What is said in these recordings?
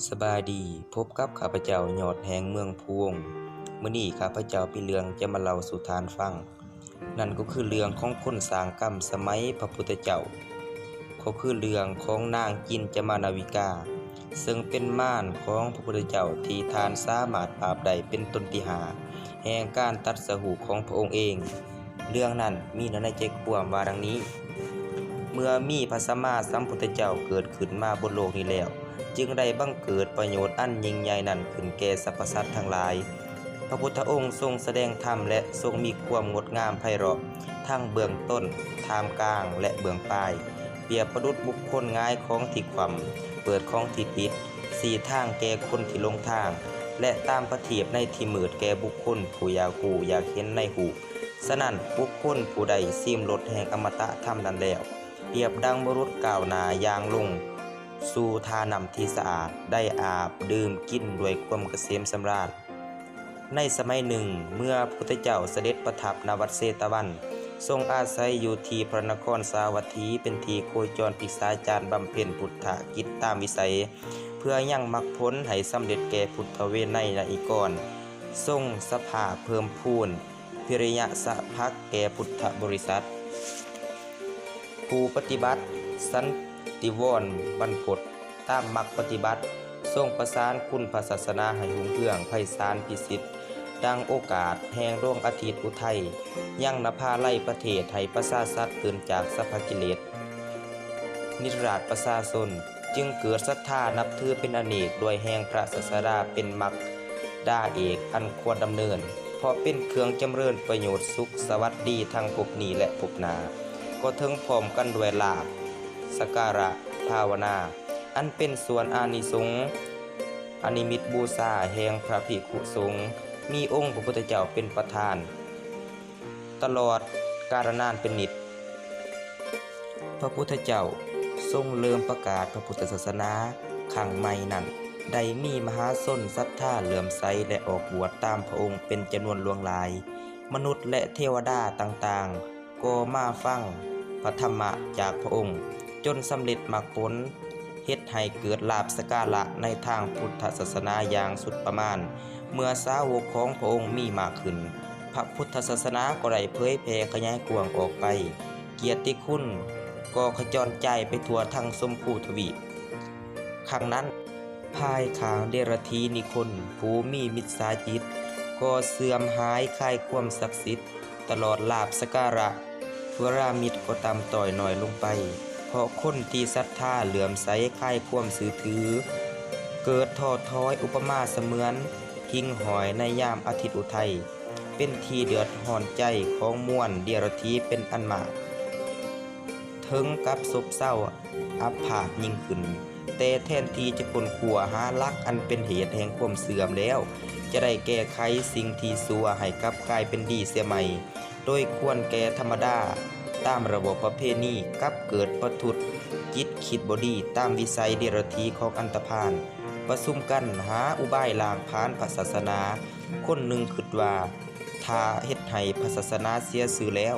ສະບາຍດີ, ພົບກັບຂ້າພະເຈົ້າ ຍອດແຫ່ງເມືອງພູວົງ. ມື້ນີ້ຂ້າພະເຈົ້າມີເລື່ອງຈະມາເລົ່າສູ່ທ່ານຟັງ. ນັ້ນກໍຄືເລື່ອງຂອງຄົນສ້າງກຳສະໄໝພະພຸດທະເຈົ້າ, ກໍຄືເລື່ອງຂອງນາງຈິນຈະມານາວິກາ, ເຊິ່ງເປັນມານຂອງພະພຸດທະເຈົ້າທີ່ທ່ານສາມາດປາບໄດ້ເປັນຕົນທີຫ້າແຫ່ງການຕັດສະຮູ້ຂອງພະອົງເອງ. ເລື່ອງນັ້ນມີເນື້ອໃນໃຈຄວາມວ່າດັ່ງນີ້: ເມື່ອມີພະສຳມາສຳພຸດທະເຈົ້າເກີດຂຶ້ນມາບົນໂລກນີ້ແລ້ວ, ຈຶ່ງໄດ້ບັງເກີດປະໂຫຍດອັນຍິ່ງໃຫຍ່ນັ້ນຂຶ້ນແກ່ສັບພະສັດທັງຫຼາຍ. ພະພຸດທະອົງຊົງສະແດງທຳ ແລະ ຊົງມີຄວາມງົດງາມໄພເຣາະ ທັງເບື້ອງຕົ້ນ, ທ່າມກາງ ແລະ ເບື້ອງປາຍ, ປຽບປະດຸດບຸກຄົນຫງາຍຂອງທີ່ຄວ່ຳ, ເປີດຂອງທີ່ປິດ, ຊີ້ທາງແກ່ຄົນທີ່ຫຼົງທາງ ແລະ ຕາມປະທີບໃນທີ່ມືດແກ່ບຸກຄົນຜູ້ຢາກຮູ້ຢາກເຫັນໃນຮູບ. ສະນັ້ນ, ບຸກຄົນຜູ້ໃດຊີມລົດແຫ່ງອະມະຕະທຳນັ້ນແລ້ວ, ປຽບດັ່ງບຸລຸດກ້າວໜ້າຍ່າງລົງສູ່ທ່ານ້ຳທີ່ສະອາດ, ໄດ້ອາບດື່ມກິນດ້ວຍຄວາມກະເສມສຳລານ. ໃນສະໄໝໜຶ່ງ, ເມື່ອພະພຸດທະເຈົ້າສະເດັດປະທັບນະວັດເຊຕະວັນ, ຊົງອາໄສຢູ່ທີ່ພະນະຄອນສາວັດຖີ ເປັນທີ່ໂຄຈອນພິກສາຈານບຳເພັນພຸດທະກິດຕາມວິໄສ, ເພື່ອຍັງມັກຜົນໃຫ້ສຳເລັດແກ່ພຸດທະເວໄນຍະນິກອນ, ຊົງສະພາເພີ່ມພູນ ພິລິຍະສະພັກແກ່ພຸດທະບໍລິສັດ. ຜູ້ປະຕິບັດສັນຕິວອນບັນພົດຕາມມັກປະຕິບັດ, ຊົງປະສານຄຸນພະສາສະໜາໃຫ້ຮຸ່ງເຮືອງໄພສານພິສິດ, ດັ່ງໂອກາດແຫ່ງດວງອາທິດອຸໄທ ຍັງນະພາໄລປະເທດ ໃຫ້ປະຊາສັດຕື່ນຈາກສັບພະກິເລດ. ນິດລາດປະຊາຊົນຈຶ່ງເກີດສັດທານັບຖືເປັນອະເນກ ດ້ວຍແຫ່ງພະສາສະດາເປັນມັກດາເອກອັນຄວນດຳເນີນ, ເພາະເປັນເຄື່ອງຈຳເລີນປະໂຫຍດສຸກສະຫວັດດີທັງພົບນີ້ ແລະ ພົບໜ້າ, ກໍເຖິງພ້ອມກັນດ້ວຍລາບສະກາລະພາວະນາ ອັນເປັນສ່ວນອານິສົງ ອະນິມິດບູຊາແຫ່ງພະພິກຂຸສົງ, ມີອົງພະພຸດທະເຈົ້າເປັນປະທານ ຕະຫຼອດກາລະນານເປັນນິດ. ພະພຸດທະເຈົ້າຊົງເລີ່ມປະກາດພະພຸດທະສາສະໜາຄັ້ງໃໝ່ນັ້ນ, ໄດ້ມີມະຫາຊົນສັດທາເຫຼື້ອມໃສ ແລະ ອອກບວດຕາມພະອົງເປັນຈຳນວນຫຼວງຫຼາຍ. ມະນຸດ ແລະ ເທວະດາຕ່າງໆ ກໍມາຟັງພະທຳມະຈາກພະອົງຈົນສຳເລັດມັກຜົນ, ເຮັດໃຫ້ເກີດລາບສະກາລະໃນທາງພຸດທະສາສະໜາຢ່າງສຸດປະມານ. ເມື່ອສາວົກຂອງພະອົງມີມາກຂຶ້ນ, ພະພຸດທະສາສະໜາກໍໄດ້ເຜີຍແຜ່ຂະຫຍາຍກວ້າງອອກໄປ, ກຽດຕິຄຸນກໍຂະຈອນຈາຍໄປທົ່ວທັງຊົມພູທະວີບ. ຄັ້ງນັ້ນ, ພາຍຂ້າງເດລະຖີນິຄົນຜູ້ມີມິດສາຈິດກໍເສື່ອມຫາຍຄາຍຄວາມສັກສິດ, ຕະຫຼອດລາບສະກາລະເວລາມິດກໍຕ່ຳຕ້ອຍໜ້ອຍລົງໄປ, ເພາະຄົນທີ່ສັດທາເຫຼື້ອມໃສຄາຍຄວາມເຊື່ອຖື. ເກີດທໍ້ຖອຍ ອຸປະມາສະເໝືອນຫິ່ງຫ້ອຍໃນຍາມອາທິດອຸໄທ, ເປັນທີ່ເດືອດຮ້ອນໃຈຂອງມວນເດລະຖີເປັນອັນມາກ, ເຖິງກັບຊົບເຊົາ ອັບພາບຍິ່ງຂຶ້ນ. ແຕ່ແທນທີ່ຈະຄົ້ນຄວ້າຫາຫຼັກອັນເປັນເຫດແຫ່ງຄວາມເສື່ອມແລ້ວ ຈະໄດ້ແກ້ໄຂສິ່ງທີ່ຊົ່ວໃຫ້ກັບກາຍເປັນດີເສຍໃໝ່, ໂດຍຄວນແກ່ທຳມະດາຕາມລະບອບປະເພນີ, ກັບເກີດປະທຸດຈິດຄິດບໍ່ດີຕາມວິໄສເດລະຖີຂອງອັນຕະພານ, ປະຊຸມກັນຫາອຸບາຍລ້າງຜານພະສາສະໜາ. ຄົນໜຶ່ງຄິດວ່າ ຖ້າເຮັດໃຫ້ພະສາສະໜາເສຍຊື່ແລ້ວ,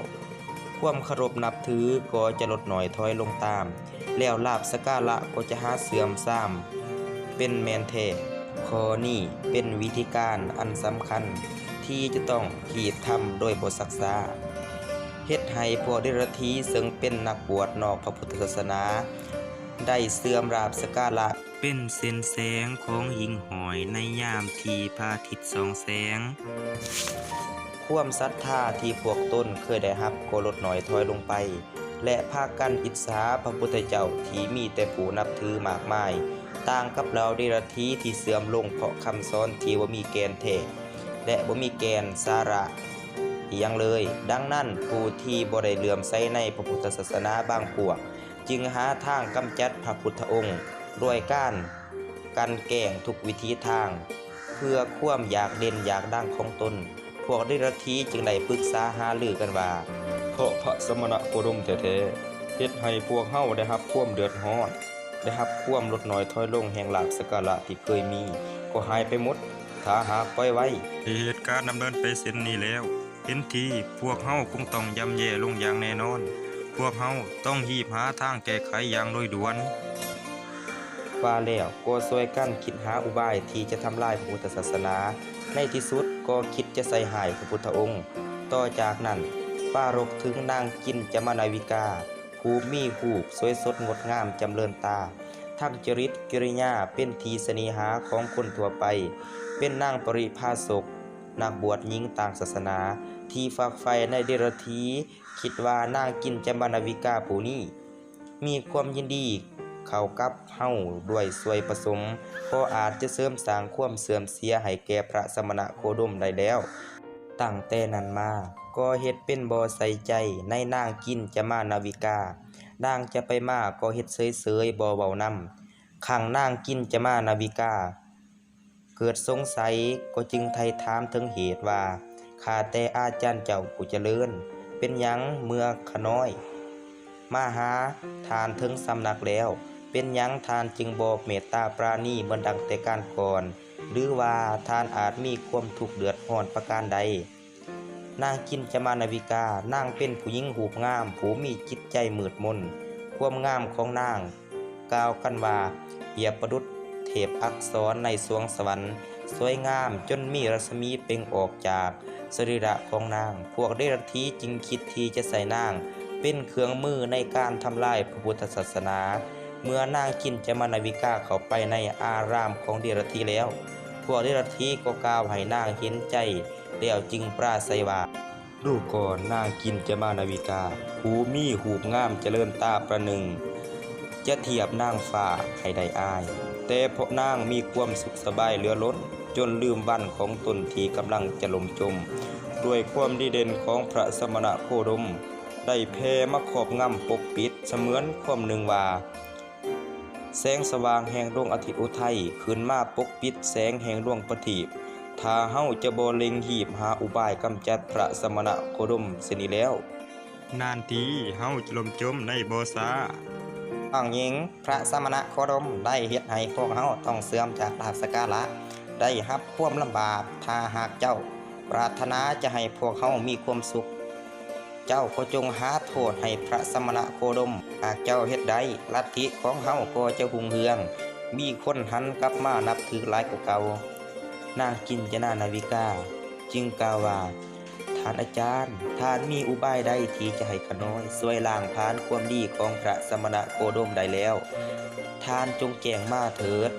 ຄວາມເຄົາລົບນັບຖືກໍຈະຫຼຸດໜ້ອຍຖອຍລົງຕາມ, ແລ້ວລາບສະກາລະກໍຈະຫາເສື່ອມຊາມເປັນແມ່ນແທ້. ຂໍ້ນີ້ເປັນວິທີການອັນສຳຄັນທີ່ຈະຕ້ອງຮີບທຳໂດຍບໍ່ຊັກຊ້າ, ເຮັດໃຫ້ພວກເດລະຖີເຊິ່ງເປັນນັກບວດນອກພະພຸດທະສາສະໜາໄດ້ເສື່ອມລາບສະກາລະ. ເປັນເສັ້ນແສງຂອງຫິ່ງຫ້ອຍໃນຍາມທີ່ພະອາທິດສ່ອງແສງ. ຄວາມສັດທາທີ່ພວກຕົນເຄີຍໄດ້ຮັບກໍຫຼຸດໜ້ອຍຖອຍລົງໄປ, ແລະ ພາກັນອິດສາພະພຸດທະເຈົ້າທີ່ມີແຕ່ຜູ້ນັບຖືມາກມາຍ, ຕ່າງກັບເຫຼົ່າເດລະຖີທີ່ເສື່ອມລົງເພາະຄຳສອນທີ່ບໍ່ມີແກ່ນແທ້ ແລະ ບໍ່ມີແກ່ນສາລະອີ່ຫຍັງເລີຍ. ດັ່ງນັ້ນ, ຜູ້ທີ່ບໍ່ໄດ້ເຫຼື້ອມໃສໃນພະພຸດທະສາສະໜາບາງພວກ ຈຶ່ງຫາທາງກຳຈັດພະພຸດທະອົງດ້ວຍການກັ່ນແກ້ງທຸກວິທີທາງ ເພື່ອຄວາມຢາກເດັ່ນຢາກດັງຂອງຕົນ. ພວກເດລະຖີຈຶ່ງໄດ້ປຶກສາຫາລືກັນວ່າ, ເພາະພະສະມະນະໂຄດົມແທ້ໆ ເຮັດໃຫ້ພວກເຮົາໄດ້ຮັບຄວາມເດືອດຮ້ອນ, ໄດ້ຮັບຄວາມຫຼຸດໜ້ອຍຖອຍລົງແຫ່ງລາບສະກາລະທີ່ເຄີຍມີກໍຫາຍໄປໝົດ. ຖ້າຫາກປ່ອຍໄວ້, ເຫດການດຳເນີນໄປເຊັ່ນນີ້ແລ້ວ, ເຫັນທີພວກເຮົາຄົງຕ້ອງຢ່ຳແຍ່ລົງຢ່າງແນ່ນອນ. ພວກເຮົາຕ້ອງຮີບຫາທາງແກ້ໄຂຢ່າງໂດຍດ່ວນ. ວ່າແລ້ວກໍຊ່ວຍກັນຄິດຫາອຸບາຍທີ່ຈະທຳລາຍພະພຸດທະສາສະໜາ. ໃນທີ່ສຸດກໍຄິດຈະໃສ່ຮ້າຍພະພຸດທະອົງ. ຕໍ່ຈາກນັ້ນປາລົກເຖິງນາງກິນຈະມານາວິກາ ຜູ້ມີຮູບສວຍສົດງົດງາມຈຳເລີນຕາ, ທັງຈະລິດກິລິຍາເປັນທີ່ສະເໜຫາຂອງຄົນທົ່ວໄປ, ເປັນນາງປະລິພາສົກ ນັກບວດຍິງຕ່າງສາສະໜາທີ່ຝັກໃຝ່ໃນເດລະທີ ຄິດວ່ານາງກິນຈະມານາວິກາຜູ້ນີ້ມີຄວາມຍິນດີເຂົ້າກັບເຮົາດ້ວຍສ່ວຍປະສົມ ກໍອາດຈະເສີມສ້າງຄວາມເສື່ອມເສຍໃຫ້ແກ່ພະສະມະນະໂຄດົມໄດ້ແລ້ວ. ຕັ້ງແຕ່ນັ້ນມາກໍເຮັດເປັນບໍ່ໃສ່ໃຈໃນນາງກິນຈະມານາວິກາ, ນາງຈະໄປມາກໍເຮັດເສີຍໆ ບໍ່ເວົ້ານຳ. ຄັ້ງນາງກິນຈະມານາວິກາ ເກີດສົງໄສກໍຈຶ່ງໄຖ່ຖາມເຖິງເຫດວ່າ ຂ້າແຕ່ອາຈານເຈົ້າຜູ້ຈະເລີນ, ເປັນຫຍັງເມື່ອຂ້ານ້ອຍມາຫາທ່ານເຖິງສຳນັກແລ້ວ ເປັນຫຍັງທ່ານຈຶ່ງບໍ່ເມດຕາປານີເໝືອນດັ່ງແຕ່ການກ່ອນ ຫຼືວ່າທ່ານອາດມີຄວາມທຸກເດືອດຮ້ອນປະການໃດ? ນາງກິນຈະມານາວິກາ ນາງເປັນຜູ້ຍິງຮູບງາມ ຜູ້ມີຈິດໃຈມືດມົນ. ຄວາມງາມຂອງນາງກ່າວກັນວ່າປຽບປະດຸດເທບອັກສອນໃນສວງສະຫວັນ, ສວຍງາມຈົນມີລັດສະໝີເປັ່ງອອກຈາກສະລີລະຂອງນາງ. ພວກເດລະຖີຈຶ່ງຄິດທີ່ຈະໃຊ້ນາງເປັນເຄື່ອງມືໃນການທຳລາຍພະພຸດທະສາສະໜາ. ເມື່ອນາງກິນຈະມານາວິກາເຂົ້າໄປໃນອາຣາມຂອງເດລະຖີແລ້ວ, ພວກເດລະຖີກໍກ່າວໃຫ້ນາງເຫັນໃຈ ແລ້ວຈຶ່ງປາໄສວ່າ ດູກ່ອນນາງກິນຈະມານາວິກາ ຜູ້ມີຮູບງາມຈະເລີນຕາປະໜຶ່ງຈະທຽບນາງຟ້າໃຫ້ໄດ້ອາຍ, ແຕ່ເພາະນາງມີຄວາມສຸກສະບາຍເຫຼືອລົ້ນ ຈົນລືມວັນຂອງຕົນທີ່ກຳລັງຈະລົ້ມຈົມ. ດ້ວຍຄວາມດີເດັ່ນຂອງພະສະມະນະໂຄດົມໄດ້ແຜ່ມາຄອບງຳປົກປິດ ສະເໝືອນຄວາມໜຶ່ງວ່າ ແສງສະຫວ່າງແຫ່ງດວງອາທິດອຸໄທຂຶ້ນມາປົກປິດແສງແຫ່ງດວງປະທີບ. ຖ້າເຮົາຈະບໍ່ເລັ່ງຮີບຫາອຸບາຍກຳຈັດພະສະມະນະໂຄດົມເສຍນີ້ແລ້ວ, ນານທີເຮົາຈະລົ້ມຈົມໃນບໍ່ຊ້າ. ນ້ອງຍິງ, ພະສະມະນະໂຄດົມໄດ້ເຮັດໃຫ້ພວກເຮົາຕ້ອງເສື່ອມຈາກລາບສະກາລະ, ໄດ້ຮັບຄວາມລຳບາກ. ຖ້າຫາກເຈົ້າປາດຖະໜາຈະໃຫ້ພວກເຮົາມີຄວາມສຸກ, ເຈົ້າກໍຈົ່ງຫາໂທດໃຫ້ພະສະມະນະໂຄດົມ. ຫາກເຈົ້າເຮັດໄດ້, ລັດທິຂອງເຮົາກໍຈະຮຸ່ງເຮືອງ, ມີຄົນຫັນກັບມານັບຖືຫຼາຍກວ່າເກົ່າ. ນາງກິນຈະນານາວິກາຈຶ່ງກ່າວວ່າ, ທ່ານອາຈານ, ທ່ານມີອຸບາຍໃດທີ່ຈະໃຫ້ຂ້ານ້ອຍຊ່ວຍລ້າງຜານຄວາມດີຂອງພະສະມະນະໂຄດົມໄດ້ແລ້ວ? ທ່ານຈົ່ງແຈ້ງມາເຖີດ,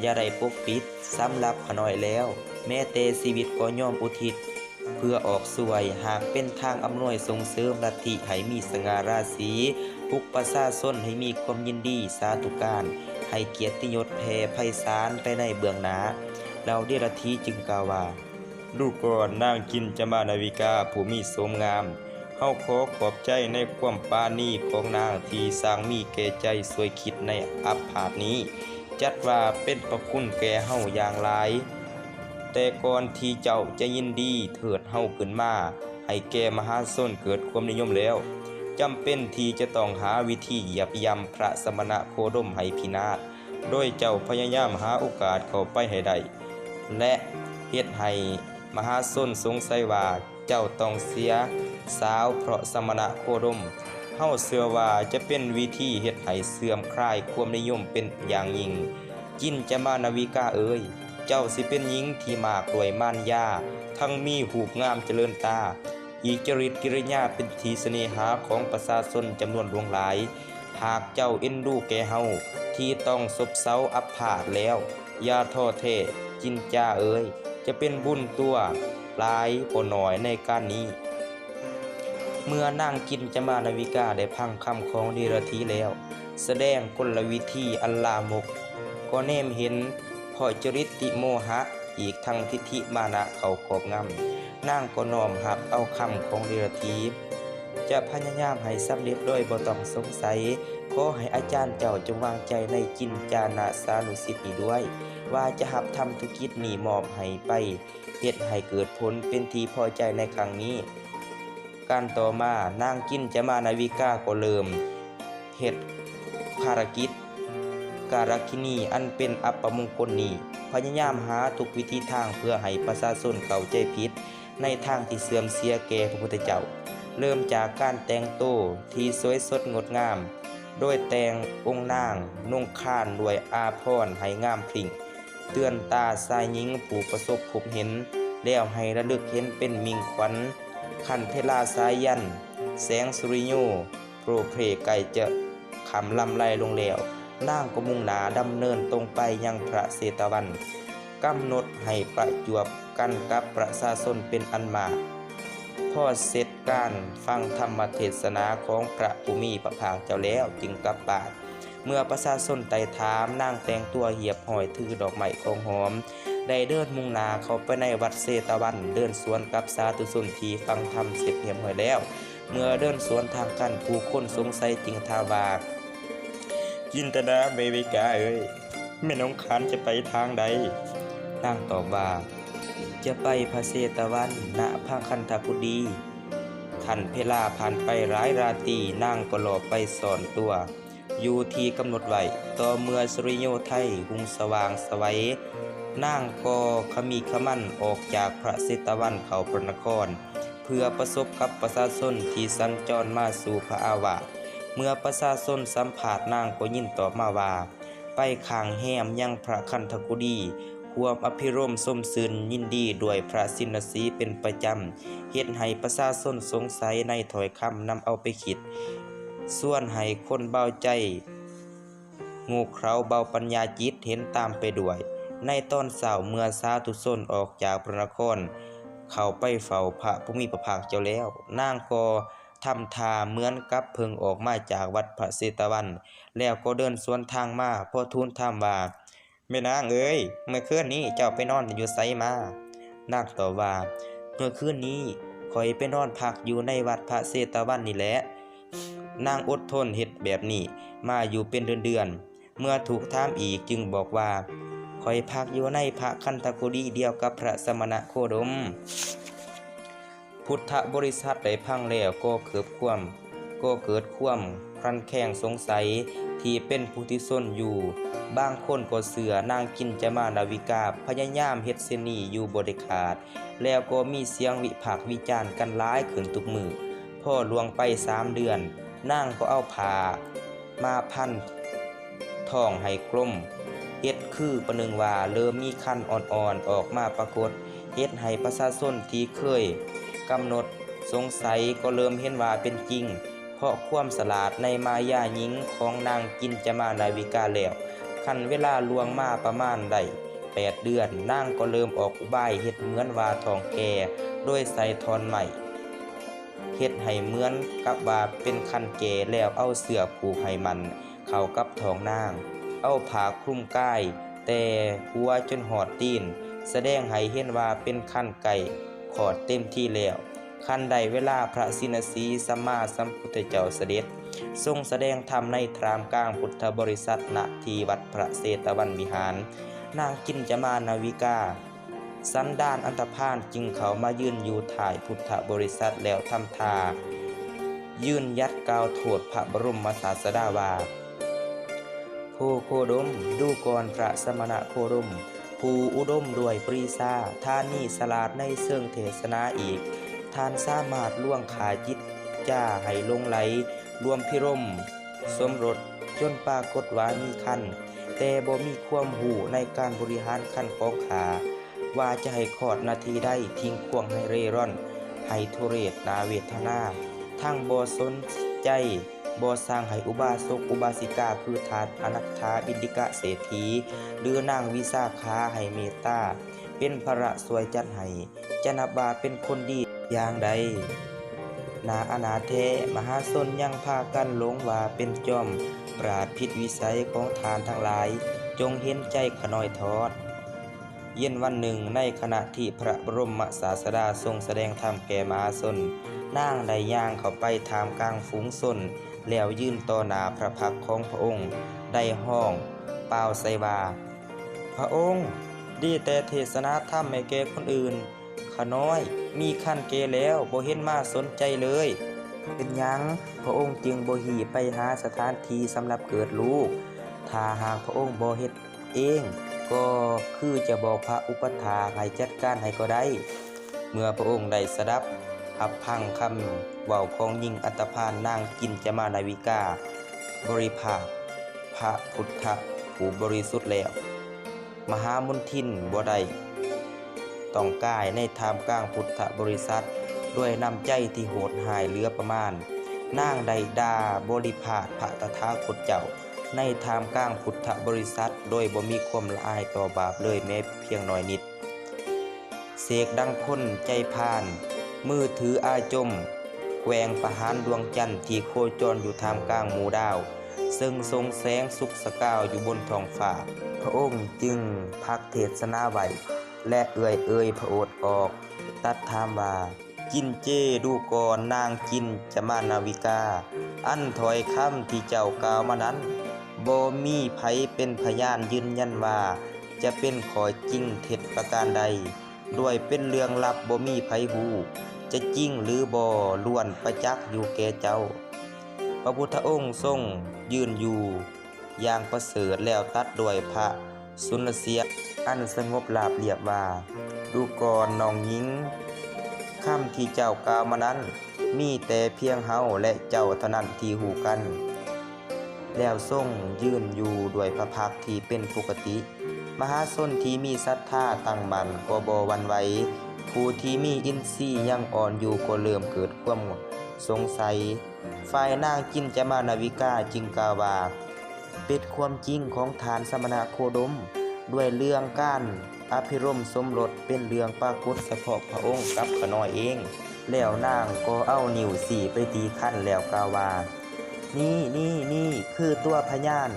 ຢ່າໄດ້ປົກປິດ. ສຳລັບຂ້ານ້ອຍແລ້ວ, ແມ້ແຕ່ຊີວິດກໍຍອມອຸທິດ ເພື່ອອອກຊ່ວຍ. ຫາກເປັນທາງອຳນວຍສົ່ງເສີມລັດທິໃຫ້ມີສະຫງ່າລາສີ, ປຸກປະຊາຊົນໃຫ້ມີຄວາມຍິນດີ, ສາທຸການ, ໃຫ້ກຽດຕິຍົດແຜ່ໄພສານໄປໃນເບື້ອງໜ້າ. ເຫຼົ່າເດລະຖີຈຶ່ງກ່າວວ່າ, ດູກ່ອນນາງກິນຈະມານາວິກາຜູ້ມີໂສມງາມ, ເຮົາຂໍຂອບໃຈໃນຄວາມປານີຂອງນາງທີ່ຊ່າງມີແກ່ໃຈຊ່ວຍຄິດໃນອັບພາດນີ້. ຈັດວ່າເປັນພະຄຸນແກ່ເຮົາຢ່າງຫຼາຍ. ແຕ່ກ່ອນທີ່ເຈົ້າຈະຍິນດີເທີດເຮົາຂຶ້ນມາໃຫ້ແກ່ມະຫາຊົນເກີດຄວາມນິຍົມແລ້ວ, ຈຳເປັນທີ່ຈະຕ້ອງຫາວິທີຢຽບຢ່ຳພະສະມະນະໂຄດົມໃຫ້ພິນາດ, ໂດຍເຈົ້າພະຍາຍາມຫາໂອກາດເຂົ້າໄປໃຫ້ໄດ້ ແລະ ເຮັດໃຫ້ມະຫາຊົນສົງໄສວ່າ ເຈົ້າຕ້ອງເສຍສາວເພາະສະມະນະໂຄດົມ. ເຮົາເຊື່ອວ່າຈະເປັນວິທີເຮັດໃຫ້ເສື່ອມຄລາຍຄວາມນິຍົມເປັນຢ່າງຍິ່ງ. ຈິນຈະມານາວິກາເອີຍ, ເຈົ້າຊິເປັນຍິງທີ່ມາກດ້ວຍມານຍາ, ທັງມີຮູບງາມຈະເລີນຕາ, ອີກຈະລິດກິລິຍາເປັນທີ່ສະເໜຫາຂອງປະຊາຊົນຈຳນວນຫຼວງຫຼາຍ. ຫາກເຈົ້າເອັນດູແກ່ເຮົາທີ່ຕ້ອງສົບເຊົາອັບພາດແລ້ວ, ຢ່າທໍ້ແທ້, ຈິນຈາເອີຍ, ຈະເປັນບຸນຕົວຫຼາຍບໍ່ໜ້ອຍໃນການນີ້. ເມື່ອນາງກິນຈະມານາວິກາໄດ້ຟັງຄຳຂອງເດລະທີແລ້ວ, ສະແດງກົນລະວິທີອັນລາມົກ, ກໍແນມເຫັນເພາະຈະລິດຕິໂມຫະ, ອີກທັງທິດຖິມານະເຂົ້າຄອບງຳ. ນາງກໍນ້ອມຮັບເອົາຄຳຂອງເດລະທີ, ຈະພະຍາຍາມໃຫ້ສຳເລັດໂດຍບໍ່ຕ້ອງສົງໄສ. ຂໍໃຫ້ອາຈານເຈົ້າຈົ່ງວາງໃຈໃນຈິນຈານະສານຸສິດນີ້ດ້ວຍ, ວ່າຈະຮັບທຳທຸກິດນີ້ມອບໃຫ້ໄປ ເຮັດໃຫ້ເກີດຜົນເປັນທີ່ພໍໃຈໃນຄັ້ງນີ້. ການຕໍ່ມາ, ນາງກິນຈະມານາວິກາກໍເລີ່ມເຮັດພາລະກິດກາລະກິນີອັນເປັນອັບປະມຸງຄົນນີ້, ພະຍາຍາມຫາທຸກວິທີທາງເພື່ອໃຫ້ປະຊາຊົນເຂົ້າໃຈຜິດໃນທາງທີ່ເສື່ອມເສຍແກ່ພະພຸດທະເຈົ້າ, ເລີ່ມຈາກການແຕ່ງໂຕທີ່ສວຍສົດງົດງາມ, ໂດຍແຕ່ງອົງນາງນຸ່ງຄານດ້ວຍອາພອນໃຫ້ງາມພຣິ້ງ ເຕືອນຕາຊາຍຍິງຜູ້ປະສົບພົບເຫັນ ແລ້ວໃຫ້ລະລຶກເຫັນເປັນມິ່ງຂວັນ. ຄັນເພລາສາຍຢັນ ແສງສຸລິໂຍໂພຣເພໃກ້ຈະຄ່ຳລຳໄລລົງແລ້ວ, ນາງກໍມຸ່ງໜ້າດຳເນີນຕົງໄປຍັງພະເຊຕະວັນ, ກຳນົດໃຫ້ປະຈວບກັນກັບປະຊາຊົນເປັນອັນມາກ. ພໍເສັດການຟັງທຳມະເທດສະໜາຂອງພະຜູ້ມີພະພາກເຈົ້າແລ້ວ ຈຶ່ງກັບບ້ານ. ເມື່ອປະຊາຊົນໄຕ່ຖາມ, ນາງແຕ່ງຕົວຮຽບຮ້ອຍ ຖືດອກໄມ້ຂອງຫອມ ໄດ້ເດີນມຸ່ງໜ້າເຂົ້າໄປໃນວັດເຊຕະວັນ, ເດີນສວນກັບສາທຸຊົນທີ່ຟັງທຳເສັດຮຽບຮ້ອຍແລ້ວ. ເມື່ອເດີນສວນທາງກັນ, ຜູ້ຄົນສົງໄສຈຶ່ງຖາມວ່າ, ຈິນຕະນາເມວິກາເອີຍ, ແມ່ນົງຄານຈະໄປທາງໃດ? ນາງຕອບວ່າ, ຈະໄປພະເຊຕະວັນ ນະພະຄັນທະກຸດີ. ຄັນເພລາຜ່ານໄປຫຼາຍລາຕີ, ນາງກໍລອບໄປສ້ອນຕົວຢູ່ທີ່ກຳນົດໄວ້. ຕໍ່ເມື່ອສຸລິໂຍໄທຮຸ່ງສະຫວ່າງສະໄຫວ, ນາງກໍຂະມິຂະມັນອອກຈາກພະເຊຕະວັນເຂົ້າພະນະຄອນ ເພື່ອປະສົບກັບປະຊາຊົນທີ່ສັນຈອນມາສູ່ພະອາວາດ. ເມື່ອປະຊາຊົນສຳພາດນາງກໍຍິນຕອບມາວ່າ, ໄປຄ້າງແຮມຍັງພະຄັນທະກຸດີ, ຄວາມອະພິລົມຊົມຊື່ນຍິນດີດ້ວຍພະຊິນລະສີເປັນປະຈຳ, ເຮັດໃຫ້ປະຊາຊົນສົງໄສໃນຖ້ອຍຄຳນຳເອົາໄປຄິດ, ຊວນໃຫ້ຄົນເບົາໃຈ ໂງ່ເຂົາເບົາປັນຍາຈິດເຫັນຕາມໄປດ້ວຍ. ໃນຕອນເຊົ້າເມື່ອສາທຸຊົນອອກຈາກພະນະຄອນເຂົ້າໄປເຝົ້າພະຜູ້ມີພະພາກເຈົ້າແລ້ວ, ນາງກໍທຳທ່າເໝືອນກັບເພິ່ງອອກມາຈາກວັດພະເຊຕະວັນ ແລ້ວກໍເດີນສວນທາງມາ ພໍທູນຖາມວ່າ, ແມ່ນາງເອີຍ, ເມື່ອຄືນນີ້ເຈົ້າໄປນອນຢູ່ໃສມາ? ນາງຕອບວ່າ, ເມື່ອຄືນນີ້ຂ້ອຍໄປນອນພັກຢູ່ໃນວັດພະເຊຕະວັນນີ້ແຫຼະ. ນາງອົດທົນເຮັດແບບນີ້ມາຢູ່ເປັນເດືອນໆ. ເມື່ອຖືກຖາມອີກຈຶ່ງບອກວ່າ, ຂ້ອຍພັກຢູ່ໃນພະຄັນທະກຸດີດຽວກັບພະສະມະນະໂຄດົມ. ພຸດທະບໍລິສັດໄດ້ຟັງແລ້ວກໍເກີດຄວາມ, ກໍເກີດຄວາມຄັນແຄງສົງໄສທີ່ເປັນປຸຖຸຊົນຢູ່. ບາງຄົນກໍເຊື່ອນາງກິນຈະມານາວິກາພະຍາຍາມເຮັດເຊັ່ນນີ້ຢູ່ບໍ່ໄດ້ຂາດ, ແລ້ວກໍມີສຽງວິພາກວິຈານກັນຫຼາຍຂຶ້ນທຸກມື້. ພໍລ່ວງໄປສາມເດືອນ, ນາງກໍເອົາຜ້າມາພັນ ທ້ອງໃຫ້ກົມ, ເຮັດຄືປະໜຶ່ງວ່າເລີ່ມມີຄັນອ່ອນໆອອກມາປາກົດ, ເຮັດໃຫ້ປະຊາຊົນທີ່ເຄີຍກຳນົດສົງໄສກໍເລີ່ມເຫັນວ່າເປັນຈິງ, ເພາະຄວາມສະຫຼາດໃນມາຍາຍິງຂອງນາງກິນຈະມານາວິກາແລ້ວ. ຄັນເວລາລ່ວງມາປະມານໄດ້ແປດເດືອນ, ນາງກໍເລີ່ມອອກອຸບາຍເຮັດເໝືອນວ່າທ້ອງແກ່ ໂດຍໃສ່ທ່ອນໄມ້ ເຮັດໃຫ້ເໝືອນກັບວ່າເປັນຄັນແກ່ ແລ້ວເອົາເຊືອກຜູກໃຫ້ໝັ້ນເຂົ້າກັບທ້ອງນາງ, ເອົາຜ້າຄຸມກາຍແຕ່ຫົວຈົນຮອດຕີນ, ສະແດງໃຫ້ເຫັນວ່າເປັນຄັນໃກ້ຄອດເຕັມທີ່ແລ້ວ. ຄັນໄດ້ເວລາ ພະຊິນລະສີສຳມາສຳພຸດທະເຈົ້າສະເດັດ ຊົງສະແດງທຳໃນທ່າມກາງພຸດທະບໍລິສັດ ນະທີ່ວັດພະເຊຕະວັນວິຫານ. ນາງກິນຈະມານາວິກາ ສັນດານອັນທະພານຈຶ່ງເຂົ້າມາຢືນຢູ່ທ້າຍພຸດທະບໍລິສັດ ແລ້ວທຳທ່າຢືນຢັດກ່າວໂທດພະບະລົມມະສາສະດາວ່າ, ໂພໂຄດົມ, ດູກ່ອນພະສະມະນະໂຄດົມ ຜູ້ອຸດົມດ້ວຍປະລິຊາ, ທ່ານນີ້ສະຫຼາດໃນເຊີງເທດສະໜາອີກ. ທ່ານສາມາດລວງຂ້າຈິດຈາໃຫ້ຫຼົງໄຫຼ ລວມພິລົມສົມລົດ ຈົນປາກົດວ່າມີຄັນ, ແຕ່ບໍ່ມີຄວາມຮູ້ໃນການບໍລິຫານຄັນຂອງຂ້າ ວ່າຈະໃຫ້ຄອດນາທີໃດ, ຖິ້ມຂວ້າງໃຫ້ເຣຮ່ອນ, ໃຫ້ທຸເຣດໜ້າເວທະນາ, ທັງບໍ່ສົນໃຈ, ບໍ່ສ້າງໃຫ້ອຸບາສົກອຸບາສິກາ ຄືທ່ານອະນາຖາບິນດິກະເສດຖີ ຫຼື ນາງວິສາຂາໃຫ້ເມດຕາ ເປັນພະລະຊ່ວຍຈັດໃຫ້, ຈະນັບວ່າເປັນຄົນດີຢ່າງໃດ. ໜ້າອະນາດແທ້, ມະຫາຊົນຍັງພາກັນຫຼົງວ່າເປັນຈອມປາດຜິດວິໄສຂອງທ່ານທັງຫຼາຍ, ຈົ່ງເຫັນໃຈຂ້ານ້ອຍທອດ. ເຢັນວັນໜຶ່ງ, ໃນຂະນະທີ່ພະບະລົມມະສາສະດາຊົງສະແດງທຳແກ່ມະຫາຊົນ, ນາງໄດ້ຍ່າງເຂົ້າໄປທ່າມກາງຝູງຊົນ ແລ້ວຢືນຕໍ່ໜ້າພະພັກຂອງພະອົງ, ໄດ້ຮ້ອງປ່າວໃສ່ວ່າ, ພະອົງ ດີແຕ່ເທດສະໜາທຳໃຫ້ແກ່ຄົນອື່ນ, ຂ້ານ້ອຍມີຄັນແກ່ແລ້ວ ບໍ່ເຫັນມາສົນໃຈເລີຍ. ເປັນຫຍັງພະອົງຈຶ່ງບໍ່ຮີບໄປຫາສະຖານທີ່ສຳລັບເກີດລູກ? ຖ້າຫາກພະອົງບໍ່ເຮັດເອງ ກໍຄືຈະບອກພະອຸປັດຖາກໃຫ້ຈັດການໃຫ້ກໍໄດ້. ເມື່ອພະອົງໄດ້ສະດັບຮັບຟັງຄຳເວົ້າຂອງຍິງອັນຕະພານນາງກິນຈະມານາວິກາ, ບໍລິພາກພະພຸດທະຜູ້ບໍລິສຸດແລ້ວ. ມະຫາມົນທິນບໍ່ໄດ້ຕ້ອງກາຍໃນທ່າມກາງພຸດທະບໍລິສັດດ້ວຍນ້ຳໃຈທີ່ໂຫດຮ້າຍເຫຼືອປະມານ. ນາງໄດ້ດ່າບໍລິພາກພະຕະຖາຄົດເຈົ້າໃນທ່າມກາງພຸດທະບໍລິສັດໂດຍບໍ່ມີຄວາມລະອາຍຕໍ່ບາບເລີຍແມ້ພຽງໜ້ອຍນິດ. ເສກດັ່ງຄົນໃຈພານ ມືຖືອາຈົມ ແກວ່ງປະຫານດວງຈັນທີ່ໂຄຈອນຢູ່ທ່າມກາງໝູ່ດາວ ເຊິ່ງສົ່ງແສງສຸກສະກາວຢູ່ບົນທ້ອງຟ້າ. ພະອົງຈຶ່ງພັກເທດສະໜາໄວ້ ແລະ ເອື້ອຍເອີຍພະໂອດອອກ ຕັດຖາມວ່າ, ກິນເຈດູກ່ອນນາງກິນຈະມານາວິກາ, ອັນຖ້ອຍຄຳທີ່ເຈົ້າກ່າວມານັ້ນ ບໍ່ມີໃຜເປັນພະຍານຢືນຢັນວ່າຈະເປັນຂໍ້ຈິງເທັດປະການໃດ. ດ້ວຍເປັນເລື່ອງລັບບໍ່ມີໃຜຮູ້, ຈະຈິງຫຼືບໍ່ລ້ວນປະຈັກຢູ່ແກ່ເຈົ້າ. ພະພຸດທະອົງຊົງຢືນຢູ່ຢ່າງປະເສີດ ແລ້ວຕັດດ້ວຍພະສຸນລະສຽງອັນສະຫງົບລາບລຽບວ່າ, ດູກ່ອນນ້ອງຍິງ, ຄຳທີ່ເຈົ້າກ່າວມານັ້ນ ມີແຕ່ພຽງເຮົາ ແລະ ເຈົ້າເທົ່ານັ້ນທີ່ຮູ້ກັນ. ແລ້ວຊົງຢືນຢູ່ດ້ວຍພະພັກທີ່ເປັນປົກກະຕິ. ມະຫາຊົນທີ່ມີສັດທາຕັ້ງໝັ້ນກໍບໍ່ຫວັ່ນໄຫວ, ຜູ້ທີ່ມີອິນຊີຍັງອ່ອນຢູ່ກໍເລີ່ມເກີດຄວາມສົງໄສ. ຝ່າຍນາງຈິນຈະມານາວິກາຈຶ່ງກ່າວວ່າ, ເປັນຄວາມຈິງຂອງທ່ານສະມະນະໂຄດົມ, ດ້ວຍເລື່ອງການອະພິລົມສົມລົດເປັນເລື່ອງປາກົດສະເພາະພະອົງກັບຂ້ານ້ອຍເອງ. ແລ້ວນາງກໍເອົານິ້ວຊີ້ໄປທີ່ຄັນແລ້ວກ່າວວ່າ, ນີ້, ນີ້, ນີ້ຄືຕົວພະຍານ,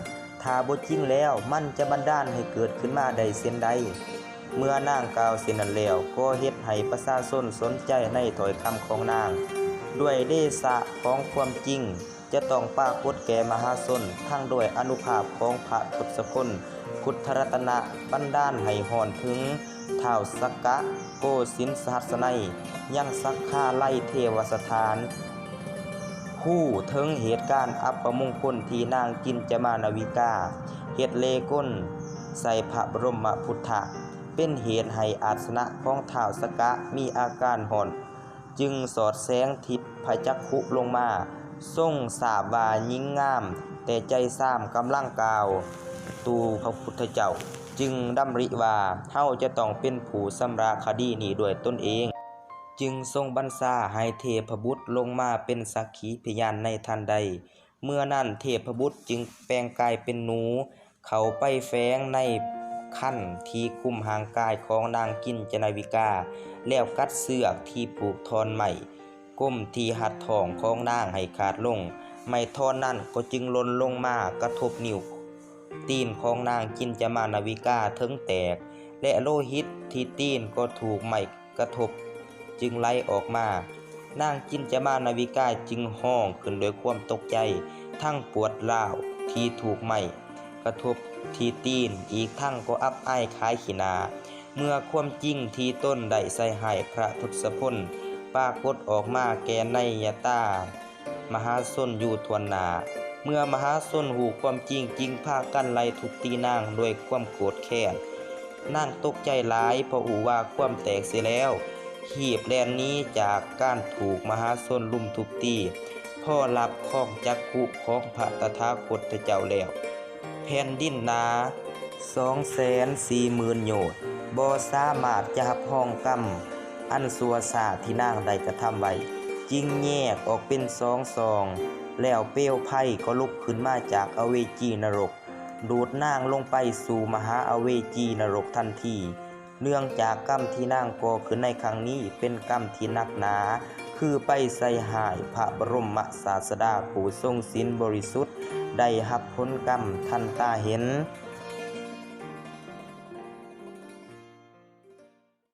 ຖ້າບໍ່ຈິງແລ້ວມັນຈະບັນດານໃຫ້ເກີດຂຶ້ນມາໄດ້ເຊັ່ນໃດ? ເມື່ອນາງກ່າວເຊັ່ນນັ້ນແລ້ວ ກໍເຮັດໃຫ້ປະຊາຊົນສົນໃຈໃນຖ້ອຍຄຳຂອງນາງ. ດ້ວຍເດຊະຂອງຄວາມຈິງຈະຕ້ອງປາກົດແກ່ມະຫາຊົນ, ທັງດ້ວຍອານຸພາບຂອງພະທົດສະພົນ, ພຸດທະລັດຕະນະ, ບັນດານໃຫ້ຮອດເຖິງທ້າວສັກກະໂກສິນສະຫັດສະໄນ, ຍັງສັກຄາໄລເທວະສະຖານ ຮູ້ເຖິງເຫດການອັບປະມົງຄົນທີ່ນາງຈິນຈະມານາວິກາເຮັດເລກົນໃສ່ພະບລົມມະພຸດທະ, ເປັນເຫດໃຫ້ອາດສະນະຂອງທ້າວສັກກະມີອາການຮ້ອນ, ຈຶ່ງສອດແສງທິບພະຈັກຂຸລົງມາ, ຊົງຊາບວ່າຍິງງາມແຕ່ໃຈຊາມກຳລັງກ່າວຕູພະພຸດທະເຈົ້າ, ຈຶ່ງດຳລິວ່າ, ເຮົາຈະຕ້ອງເປັນຜູ້ຊຳລະຄະດີນີ້ດ້ວຍຕົນເອງ. ຈຶ່ງຊົງບັນຊາໃຫ້ເທບພະບຸດລົງມາເປັນສັກຂີພະຍານໃນທັນໃດ. ເມື່ອນັ້ນເທບພະບຸດຈຶ່ງແປງກາຍເປັນໜູ ເຂົ້າໄປແຝງໃນຄັນທີ່ຄຸມຮ່າງກາຍຂອງນາງຈິນຈະນາວິກາ, ແລ້ວກັດເຊືອກທີ່ຜູກທ່ອນໄມ້ກົມທີ່ຮັດທ້ອງຂອງນາງໃຫ້ຂາດລົງ. ໄມ້ທ່ອນນັ້ນກໍຈຶ່ງຫຼົ່ນລົງມາກະທົບນິ້ວຕີນຂອງນາງຈິນຈະມານາວິກາເຖິງແຕກ, ແລະ ໂລຫິດທີ່ຕີນກໍຖືກໄມ້ ກະທົບຈຶ່ງໄຫຼອອກມາ. ນາງຈິນຈະມານາວິກາຈຶ່ງຮ້ອງຂຶ້ນດ້ວຍຄວາມຕົກໃຈ, ທັງປວດຮ້າວທີ່ຖືກໄມ້ກະທົບທີ່ຕີນ, ອີກທັງກໍອັບອາຍຂາຍຂີ້ໜ້າ ເມື່ອຄວາມຈິງທີ່ຕົນໄດ້ໃສ່ຮ້າຍພະທົດສະພົນປາກົດອອກມາແກ່ໄນຍະຕາ ມະຫາຊົນຢູ່ຖ້ວນໜ້າ. ເມື່ອມະຫາຊົນຮູ້ຄວາມຈິງ ຈຶ່ງພາກັນໄລ່ທຸບຕີນາງດ້ວຍຄວາມໂກດແຄ້ນ. ນາງຕົກໃຈຫຼາຍ ເພາະຮູ້ວ່າຄວາມແຕກເສຍແລ້ວ, ຮີບແລ່ນໜີຈາກການຖືກມະຫາຊົນລຸມທຸບຕີ. ພໍລັບຄອງຈັກຂຸຂອງພະຕະຖາຄົດເຈົ້າແລ້ວ, ແຜ່ນດິນໜາສອງແສນສີ່ໝື່ນໂຍດ ບໍ່ສາມາດຈະຮັບຮອງກຳອັນຊົ່ວຊ້າທີ່ນາງໄດ້ກະທຳໄວ້, ຈຶ່ງແຍກອອກເປັນສອງຊ່ອງ, ແລ້ວເປວໄຟກໍລຸກຂຶ້ນມາຈາກອະເວຈີນະລົກ, ດູດນາງລົງໄປສູ່ມະຫາອະເວຈີນະລົກທັນທີ. ເນື່ອງຈາກກຳທີ່ນາງກໍ່ຂຶ້ນໃນຄັ້ງນີ້ເປັນກຳທີ່ໜັກໜາ, ຄືໄປໃສ່ຮ້າຍພະບະລົມມະສາດສະດາຜູ້ຊົງສິນບໍລິສຸດ ໄດ້ຮັບຜົນກຳທັນຕາເຫັນ.